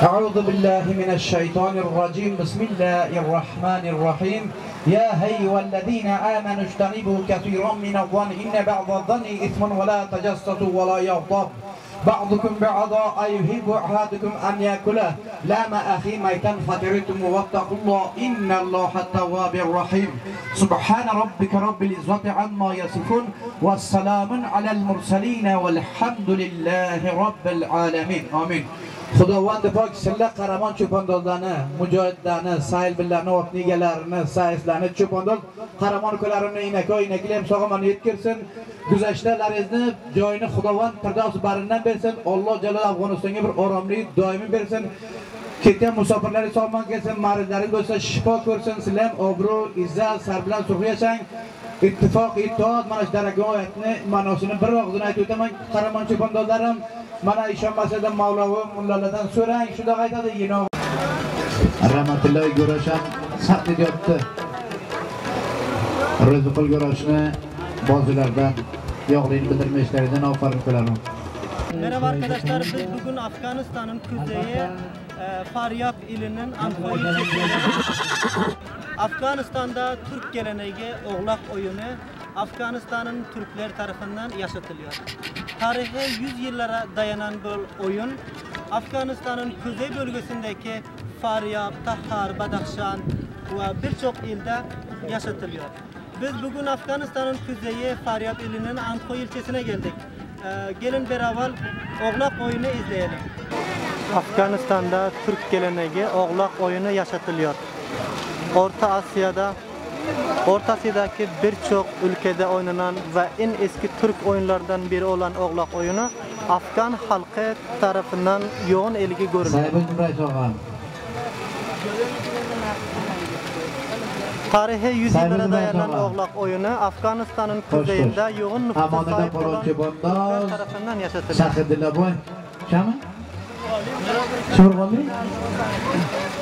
أعوذ بالله من الشيطان الرجيم. بسم الله الرحمن الرحيم. يا أيها الذين آمنوا اجتنبوا كثيرا من الظن إن بعض الظن إثم ولا تجسسوا ولا يغتب بعضكم بعضا أيحب أحدكم أن يأكل لحم أخيه ميتا فكرهتموه واتقوا الله إن الله التواب الرحيم. سبحان ربك رب العزة عما يصفون والسلام على المرسلين والحمد لله رب العالمين. آمين. Xudovand pok sizlar qahramon cho'pondozlarni, mujohidlarni, saylbillarni, otni egalarini, sayislarni, cho'pondoz qahramon ukalarimni inako-inaklar ham sog'-omon yetkazsin. Guzashtalaringizni joyini Xudovand Firdavs barindan bersin. Alloh jalol Afg'onistonga bir oromlik doimiy bersin. Ketgan musofirlar sog'-omon kelsin, marizlaringiz bo'lsa shifo ko'rsin. Sizlar ham obro', izzat, sarbilan surx yashang. Ittifoq, ittihood mana shu daragon oyatni ma'nosini bir og'izdan aytib o'taman. Qahramon cho'pondozlarim, mana ishonmasdan Mavlovi mullalardan so'rang, shundoq aytadi. Yino Rahmatulloy Go'rasham saqt deyapti. Ro'ziqul Go'rashni bozilardan yog'likni bildirmashlaridan ofarin qilaman. Merhaba arkadaşlar, biz bugün Afganistan'ın kuzeyi Faryab ilinin Andxoy ilçesinde. Afganistan'da Türk geleneği Oğlak oyunu Afganistan'ın Türkler tarafından yaşatılıyor. Tarihe 100 yıllara dayanan bu oyun Afganistan'ın kuzey bölgesindeki Faryab, Tahar, Badakhshan ve birçok ilde yaşatılıyor. Biz bugün Afganistan'ın kuzeyi Faryab ilinin Andxoy ilçesine geldik. Gelin beraber Oğlak oyunu izleyelim. Afganistan'da Türk geleneği Oğlak oyunu yaşatılıyor. Orta Asya'daki birçok ülkede oynanan ve en eski Türk oyunlardan biri olan Oğlak oyunu Afgan halkı tarafından yoğun ilgi görülüyor. Tarihe 100 yıllara dayanan Oğlak oyunu Afganistan'ın kuzeyinde yoğun nüfusa sahip olan Türkler tarafından yaşatılıyor.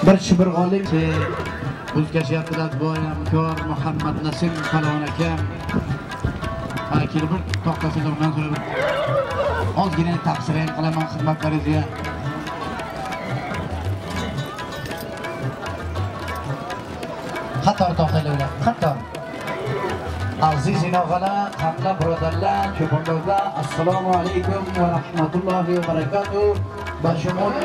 Bir Shibirg'oli o'zgashyaptilar. Boy hamkor Muhammad Nasim Palvon akam kelib bir to'xtasin, undan so'ra bir ozgina tafsir ham qilaman xizmatlaringizga. Qator to'xtanglar, qator. Aziz inog'alar, hamda birodarlar, cho'pondozlar, assalomu alaykum va rahmatullohi va barakatuh. Bashumul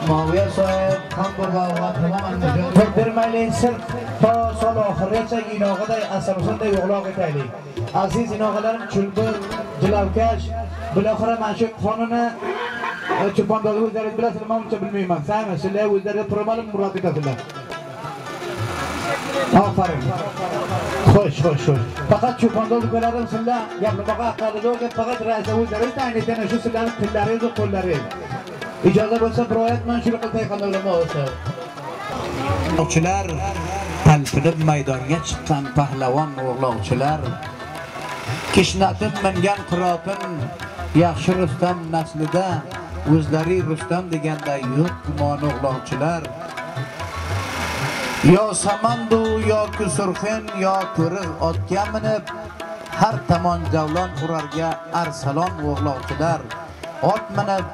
Muaviya sohib, Xonbobo va tamom mujohid bermaylik, sirf to sol oxirigacha inog'iday asal-usulday o'g'loq etaylik. Aziz inog'alarim, chulbur, jilavkash, biloxira mana shu qonuni cho'pondozlar o'zlaringiz bilasizlar, men uncha bilmayman. Saymi, sizlar o'zlaringiz turib murod etasizlar. Aferin. Xo'sh, xo'sh, xo'sh. Faqat cho'pondoz ukalarim sizlar gapirmoqqa aqlli yo'q, faqat ra'sa o'zlaringiz ta'yin shu sizlarning tillaringiz va qo'llaringiz. Ijoza bo'lsa bir oyat man shuni qilib tayyorlayman bo'lsa. O'qchilar talpinib maydonga chiqqan pahlavon o'g'lovchilar, kishnatib mingan qirotin yaxshi Rustam naslida o'zlari Rustam deganda yo'q gumon o'g'lovchilar. Yo samandu yo kusurxin yo to'riq otga minib har tomon javlon urarga arsalon o'g'lovchilar. Ot minib,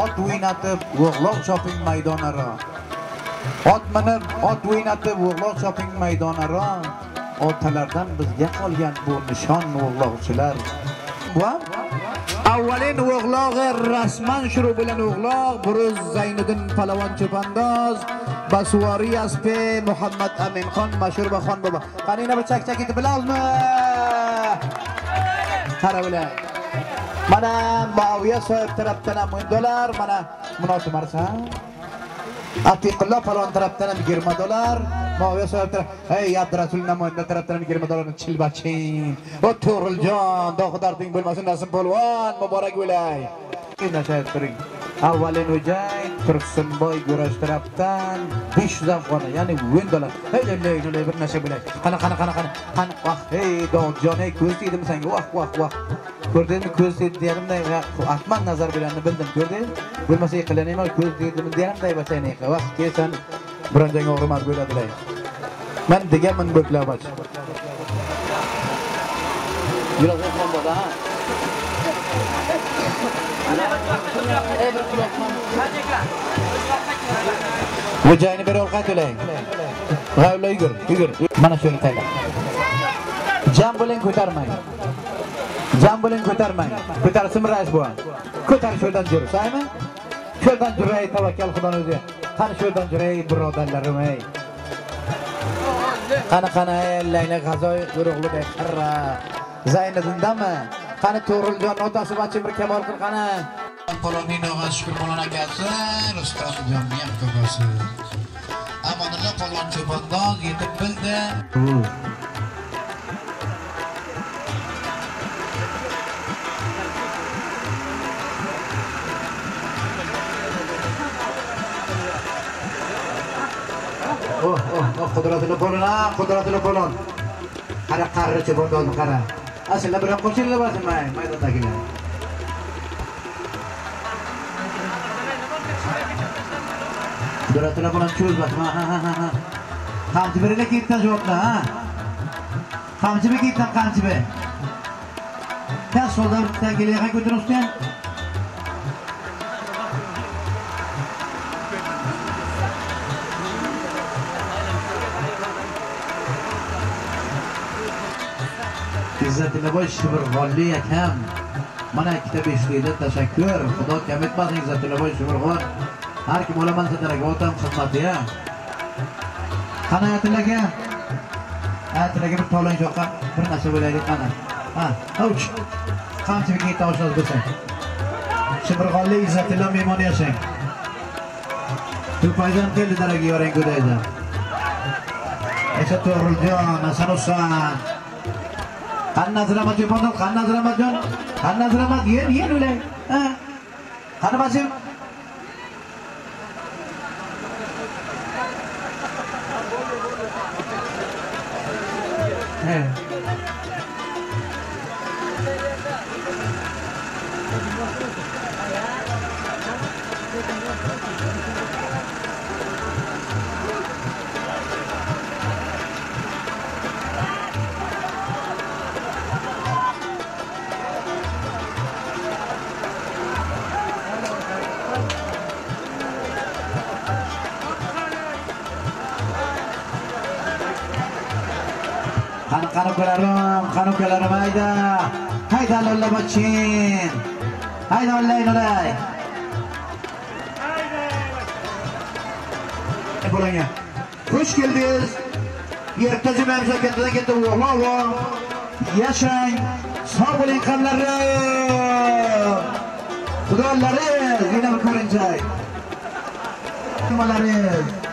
ot o'ynatib, o'g'loq choping maydonaro. Ot minib, ot o'ynatib, o'g'loq choping maydonaro. Otalardan bizga qolgan bu nishon o'g'loqchilar. Bu avvalin o'g'log'i rasman shuru bilan o'g'loq Buruz Zayniddin Palvon cho'pandoz Basuvori aspi Muhammad Aminxon mashhur va xon bobo. Qani bir chak-chak etib bilamizmi? Qara bilan. Mana Muaviya sohib tarafdan ham $10, mana munosib marsan. Atiqullo Palvon tarafdan ham $20, Muaviya sohib taraf, ey Abdurasul namoyanda tarafdan ham $20 chilbachin. O To'g'riljon, dog'i darding bo'lmasin Nasim Polvon, muborak bo'lay. Nasha turing. Avvalin o'jay Turksinboy Go'rash tarafdan 500 afg'ona, ya'ni $10. Hey, ley, ley, bir nasha bo'lay. Qani, qani, qani, qani. Qani, vah, hey, Dog'jon, ey, ko'z tegdimi senga? Vah, vah, vah. Ko'rdingmi, ko'z tegdi deganimday, atman nazar bilan bildim, ko'rdingmi? Bo'lmasa yiqilanayman, ko'z tegdimi deganimday bachayni yiqila. Vah, kelsan biron joyga og'rimaz bo'ladilar. Men deganman bo'klabach. Yuragim xon bola, ha? Bu joyini beri olqay to'lang. G'ayvla yugur, yugur. Mana shu yerga tayla. Jam bo'ling, ko'tarmang. Jam bo'ling, ko'tarmang. Ko'tarsin rais bu. Ko'tar shu yerdan jur, saymi? Shu yerdan juray, tavakkal Xudoni o'zi. Qani shu yerdan juray, birodarlarim ey. Qani qani Layla G'azoy Go'ro'g'lidek qirra. Zayniddindami? Qani To'g'riljon otasi bachi bir kamol qil qani. Polonning og'asi Shukur polvon akasi, Rustamjonning ham tog'asi. Amonullo polvon cho'pondoz yetib bildi. Oh, oh, oh, Qudratli polvon, ha, Qudratli polvon. Qara qarri cho'pondozni qara. Asli biroq qo'shilib borsin maydondagilar. Qudratli polvon cho'zmas, ha ha ha ha. Qamchi birga ketdan javoblar, ha. Qamchi bir ketdan qamchi bir. Tas soldan bitta kelaga ko'tarib. Izzatilla boy Shimirg'onli akam. Mana ikkita beshlikda tashakkur. Xudo kam etmasin Izzatilla boy Shimirg'on. Har kim olaman sadaraga otam xizmati-ya. Qani Atilla aka? Atilla aka bir tolon choqqa bir narsa bo'laylik qani. Ha, uch. Qamchi bitta oshnoz bo'lsin. Shimirg'onli Izzatilla mehmon yashang. To'paydan keldi daraga yoring go'daydan. Esa To'g'riljon, Hasan Husan. Qani Naziramat cho'pondoz, qani Naziramatjon, qani Naziramat, yer, yer o'lay. Ha. Qani Basim? He. Qani qani ukalarim, qani ukalarim, hayda. Hayda lolla bochin. Hayda olay olay. Bo'langa. Xush keldingiz. Yerda jumamiz kattadan katta o'g'lon. Yashang, sog' bo'ling qamlarim. Xudolaringiz yana bir ko'rinjak. Nimalaringiz.